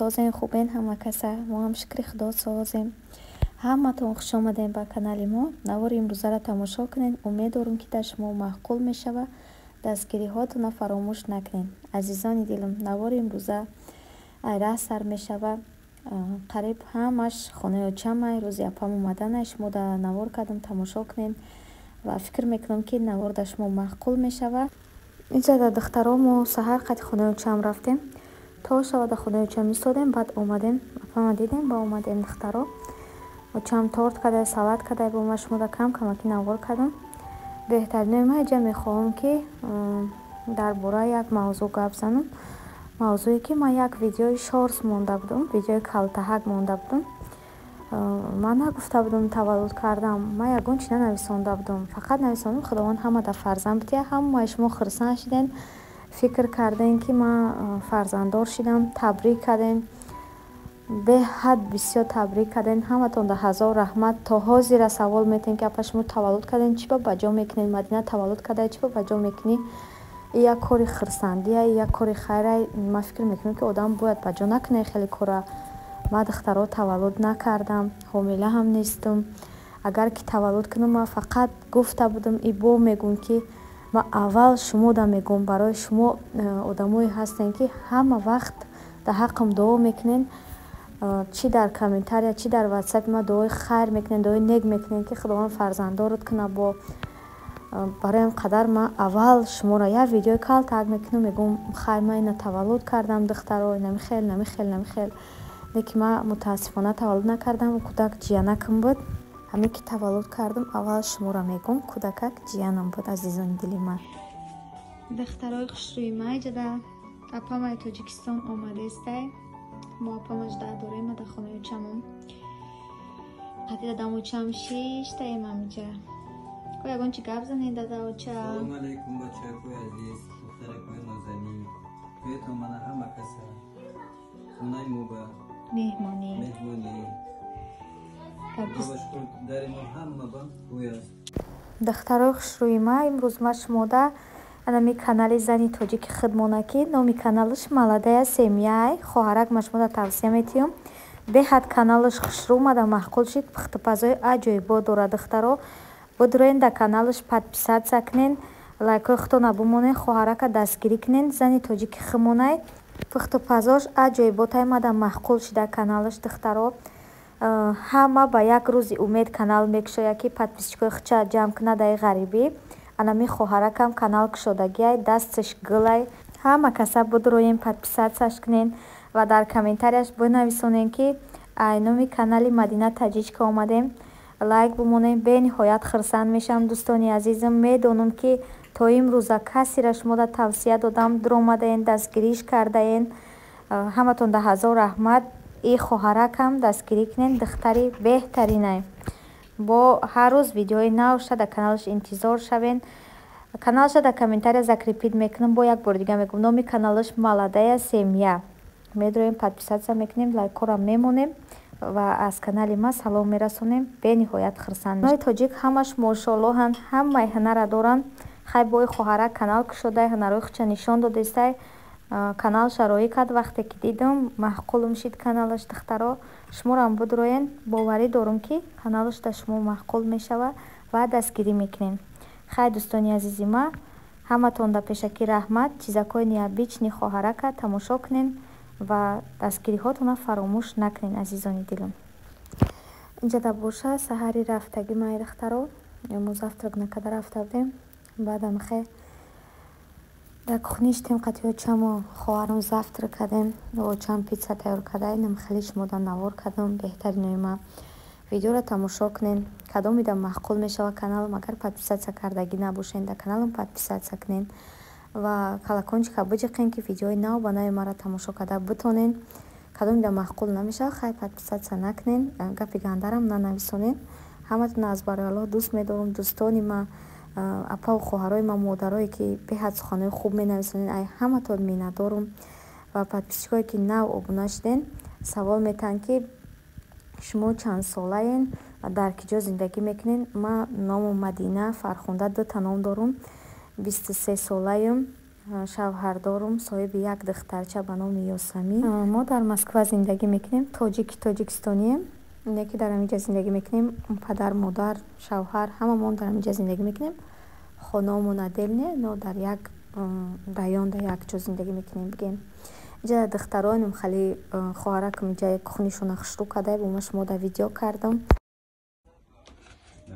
Созем, хубен ҳама каса? Мо ҳам, шукри Худо, созем. Ҳаматон хуш омадем ба канали мо. Навори имрӯзаро тамошо кунед. Умед дорум, ки дар шумо маъқул мешава. Дастгириҳотонро фаромӯш накунед, азизони дилам. Навори имрӯза айраҳ сар мешава. Қариб ҳамаш хонаи очамай. Рӯзи апам омаданай шумо да навор кардам, тамошо кунед ва фикр мекунам, ки навор дар шумо маъқул мешава. Инҷа дар духтаро мо саҳар қати хонаи очам рафтем. То шава дар хонаи очам истодем, баъд омадем, апама дидем, ба омадем. Духтаро, очам торт кардай, салат кардай, бо ма шумо да кам камаки навор кардам. Беҳтаринои ма, инҷа мехоҳам, ки дар бораи як мавзӯъ гап занам. Мавзӯе, ки ман як видеои шортс монда будам, видеои калтаҳак монда будам. Ман нагуфта будам, таваллуд кардам, ман ягон чи нанависонда будам, фақат нависондам: «Худованд ҳамада фарзанд бидиҳад». Ҳамаи шумо хурсанд шиден, фикр кардем, ки ман фарзанддор шидам, табрик кардем, беҳад бисёр табрик кардем. Ҳаматон да ҳазор раҳмат. То ҳозира савол метиҳем, ки апа, шумо таваллуд кардем, чӣ ба ҷо мекунед? Мадина таваллуд карда, чӣ ба ҷо мекунӣ? И як кори хурсандия, як кори хайра. Ман фикр мекунам, ки одам бояд ба ҷо накунад хеле кора. Ман, духтаро, таваллуд накардам, ҳомила ҳам нестам. Агар ки таваллуд кунам, ман фақат гуфта будам и бо мегӯм, ки ман аввал шумода мегӯм. Барои шумо одамое ҳастем, ки ҳама вақт дар ҳаққам дуо мекунед, чӣ дар комментария, чӣ дар ватсапи ман дуои хайр мекунед, дуои нек мекунед, ки Худованд фарзанддорот кунад. Бо барои ҳам қадар ман аввал шуморо як видеои калтак мекунам, мегӯм: «Хайр, ман ина таваллуд кардам, духтаро, намихел, намихел, намихел». Лекин ман, мутаассифона, таваллуд накардам. Кӯдак ҷиянакам буд. Ҳамин ки таваллуд кардам, аввал шуморо мегӯм: кӯдакак ҷиянам буд, азизони дили ман. Духтарои хушрӯи ман, иҷада апамаи Тоҷикистон омадестай. Мо апамаш дар дорем. Ма дар хонаи очамам, қати дадам, очам шиштаем амиҷа. Ко ягон чи гап занед, дада, оча. Салому алайкум, бачакои азиз, духтаракои нозанин. Биётон, мана ҳама каса хонаи мо ба меҳмонӣ. Меҳмонӣ. Шукр, дари мо ҳама ба рӯй аст. Духтарои хушрӯи ма, имрӯз ма шумода анами канали зани тоҷики худмона, ки номи каналаш «Молодая семья», хоҳарак, ма шумода тавсия метиҳам. Беҳад каналаш хушрӯ омада, маъқул шид. Пухтупазои аҷоибот дорад. Духтаро, бидурен, дар каналаш подписаться кунен, лайкҳои худтона бимонен, хоҳарака дастгирӣ кунен. Зани тоҷики худмонай, пухтупазош аҷоиботай, мада маъқул шида каналаш. Духтаро, ҳама ба як рӯзи умед канал мекушояд, ки подписчикои худша ҷамъ кунад. Даи ғарибӣ анами хоҳаракам канал кушодагиай, дасташ гулай. Ҳама каса бидуроем, подписаться ш кунен ва дар комментарияш бинависонем, ки ай номи канали Мадина Таҷичка омадем, лайк бимонем. Бениҳоят хурсанд мешавам. Дӯстони азизам, медонам, ки то имрӯза касеро шумода тавсия додам, дуромадаен, дастгириш кардаен. Ҳаматон да ҳазор раҳмат. И хоҳаракам дастгирӣ кунен, духтари беҳтаринай. Бо ҳар рӯз видеои нав ша дар каналаш интизор шавен. Каналаша дар комментария закрепить мекунам. Бо як бори дига мегӯм: номи каналаш «Молодая семья». Медроем, подписаться мекунем, лайкҳоро мемонем ва аз канали ма салом мерасонем. Бениҳоят хурсанд. Нои тоҷик ҳамаш мошоаллоҳанд, ҳамаи ҳунара доранд. Хай, бои хоҳарак канал кушодай, ҳунарҳои худша нишон додестай, каналша роӣ кард. Вақте ки дидам, маъқулм шид каналаш. Духтаро, шуморам бидуроен, боварӣ дорам, ки каналаш дар шумо маъқул мешавад ва дастгирӣ мекунем. Хай, дӯстони азизи ма, ҳаматон дар пешакӣ раҳмат. Чизакҳои необычный хоҳарака тамошо кунен ва дастгириҳотонро фаромӯш накунед, азизони дилам. Инҷада боша, саҳари рафтагӣ май, духтаро, мо завтрак накарда рафта будем. Баъдам хе дар кухня иштем, қати очаму хоҳарам завтрак кардем. Очам питса тайёр карда, инам хеле шумода навор кардам. Беҳтаринои ма, видеоро тамошо кунед. Кадомида маъқул мешавад каналам, агар подписаться кардагӣ набошед, дар каналам подписаться кунед ва колокольчика биҷиқен, ки видеои нав ба нави маро тамошо карда битонед. Кадомида маъқул намешавад, хай, подписаться накунед, гапи гандарам нанависонед. Ҳаматон аз барои Аллоҳ дӯст медорам, дӯстони ма, апаву хоҳарои ма, модарое, ки беҳад суханҳои хуб менависонед, ай ҳаматон миннатдорум. Ва подписчикое, ки нав обуна шуден, савол метаҳанд, ки шумо чандсолаен ва дар ки ҷо зиндагӣ мекунед. Ман номам Мадина Фархунда, дута ном дорум, 23 солаем. Шавҳардорум, соҳиби як духтарча ба номи Ёсамин. Мо дар Москва зиндагӣ мекунем, тоҷики тоҷикистонием, не ки дар ҳаминҷа зиндагӣ мекунем. Падар, модар, шавҳар ҳамамон дар ҳаминҷа зиндагӣ мекунем. Хонаомон отдельно, но дар як район, дар як ҷо зиндагӣ мекунем, бигем. Иҷа духтароним хали хоҳаракам иҷа кухнишона хушрӯ карда, бо ма шумо дар видео кардам.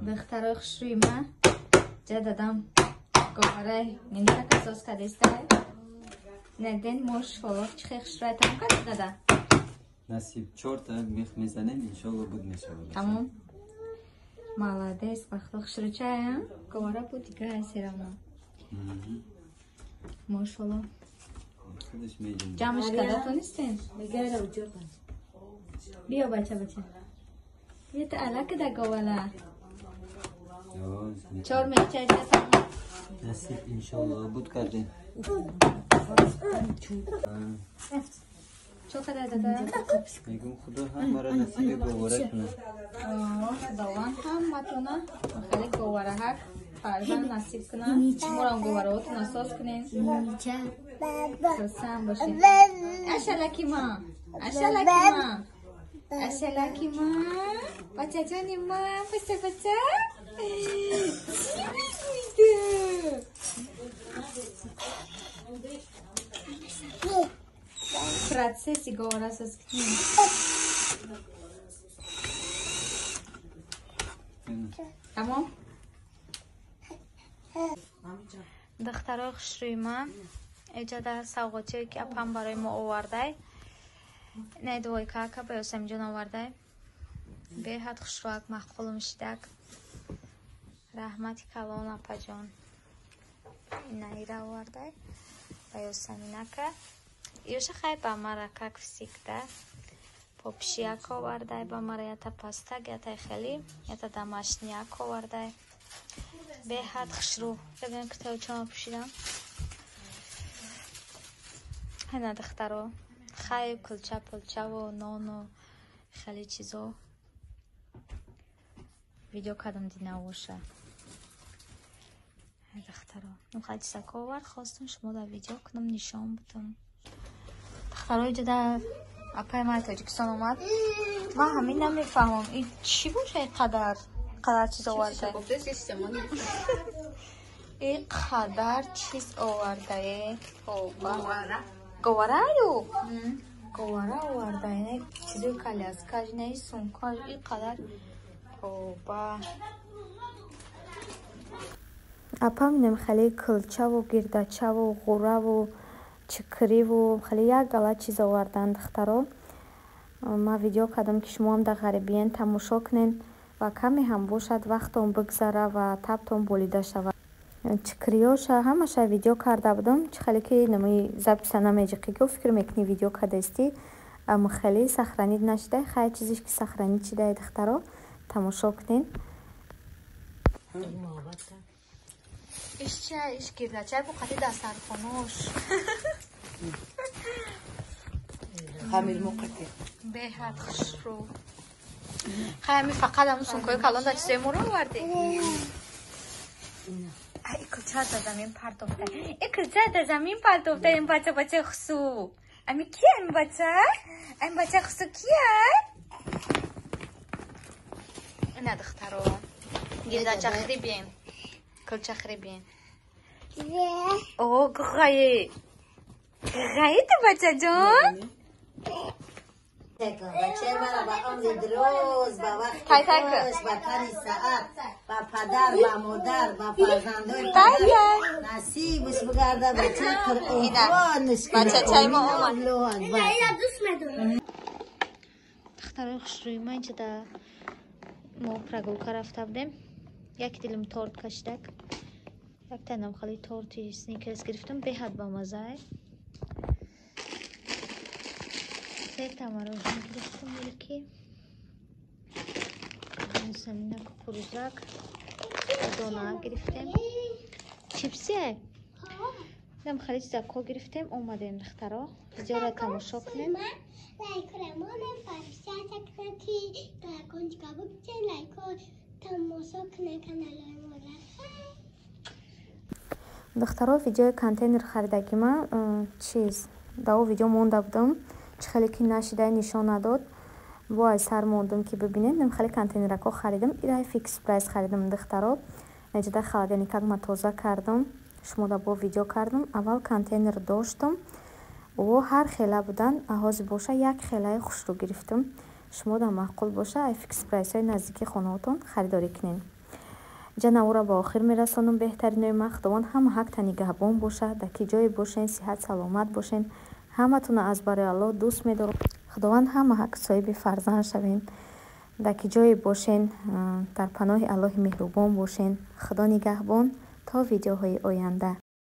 Духтарои хушрӯи ма, ҷа дадам говарай нинтака соз кадестай. Неден мошоллоҳ чӣ хел хушрӯай тамом карда дада? Насиб чорта мех мезанем, иншоллоҳ буд мешавад. Тамом. Молодец, бахто хушрӯчая. Говара буд дига серама. Мошоллоҳ. Ҷамъш карда тонистем? Биё бача, бача. Биё та алака да говала. Чор мехча иҷа тамом. Насиб иншоллоҳ буд кардем. Чо қадар дада? Мегӯм Худо ҳамаро насиби говара кунад. Худованд ҳаматона хеле говараҳак фарзанд насиб кунад. Шуморам говараҳотона соз кунед. Хурсанд бошед. Ашалаки ма, ашалаки ма, ашалаки ма, бачаҷони ма, бача, бача. Чӣ мегӯйд? Процесси говара соз кунем. Тамом? Духтарои хушрӯи ман, эҷа дар савғотиое ки апам барои мо овардай, не двойкаака ба Ёсаминҷон овардай. Беҳад хушрӯак, маъқулум шидак. Раҳмати калон апаҷон. Инаира овардай ба Ёсаминака. Ёша хай ба мара как всегда. Попшияк овардай ба мара, ята пастак, ята хели, ята домашняк овардай. Беҳад хушрӯ. Бибинем ки тавчама пӯшидам. Ҳана духтаро, хай кулча пулчаву нону хеле чизо видео кардам динавоша. Духтаро, хеле чизако овард, хостум шумо дар видео кунам, нишон будам. Духтаро, иҷа дар апаи ман Тоҷикистон омад. Ман ҳамин намефаҳмам, ин чӣ боша ин қадар қадар чиз оварда? Ин қадар чиз овардае. Говараю? Говара овардае. Чизои коляскаш, наи сумкаш, ин қадар. Тоба. Апам инам хеле кулчаву гирдачаву ғураву чикриву хеле як гала чиз овардан, духтаро. Ман видео кардам ки шумоам дар ғарибиен тамошо кунед ва каме ҳам бошад вақтон бигзара ва табтон болида шавад. Чикриёша ҳамаша видео карда будам, чӣ хеле ки намои записа намеҷиқӣ, ки фикр мекунӣ видео кардаистӣ, хеле сохранить нашидай, хай чизеш ки сохранить шидай, духтаро, тамошо кунед. Иш чай, иш гирдачай бо қати дастархонош. Беҳад хушрӯ. Хай ами фақат ҳамун сумкаи калон дар чизои моро овардӣ? Ай, кулча дар замин партофта. Э, кулча дар замин партофта, ин бача, бачаи хусу. Ами ки ами бача? Ами бачаи хусу кия? Ина духтаро. Гирдача хӯри биен. Кулча хӯри биен. О, гғае. Гғае ту бачаҷон? Бачаи мара ба умри дроз, ба вақти хуш, ба тани саат, ба падар, ба модар, ба фарзандои падар насибш бигарда, бачаи қуръонхонш. Бачачаи мо омад. Духтарои хушрӯи ман, инҷа да мо прогулка рафта будем. Як дилим торт кашидак. Як танам хали торти сникерс гирифтам, беҳад бамазае. Сета мороженое гирифтам, милки. Самина кукурузак. Дона гирифтем. Чипси. Нам хали чизако гирифтем, омадем, духтаро. Видеоро тамошо кунем. Лайк подписаться кунед, ки колокольчика букунед, лайко тамошо кунед каналҳои моро. Духтаро, видеои контейнер харидагима чиз дар о видео монда будам, чӣ хеле ки нашидай, нишон надод, бо ай сар мондум, ки бибинед. Ним хеле контейнерако харидам, ираи Фикс Прайс харидам, духтаро. Наҷида холодильникак ма тоза кардам, шумода бо видео кардам. Аввал контейнер доштам, о ҳар хела будан, ҳозир боша як хелаи хушрӯ гирифтам. Шумода маъқул боша, ай Фикс Прайсҳои наздики хонаотон харидорӣ кунед. Ҷа навора ба охир мерасонам. Беҳтаринои ман, Худованд ҳама ҳақта нигаҳбон боша. Дар ки ҷое бошен, сиҳат саломат бошен. Ҳаматона аз барои Аллоҳ дӯст медорам. Худованд ҳама ҳақ соҳиби фарзанд шавен. Дар ки ҷое бошен, дар паноҳи Аллоҳи меҳрубон бошен. Худо нигаҳбон, то видеоҳои оянда.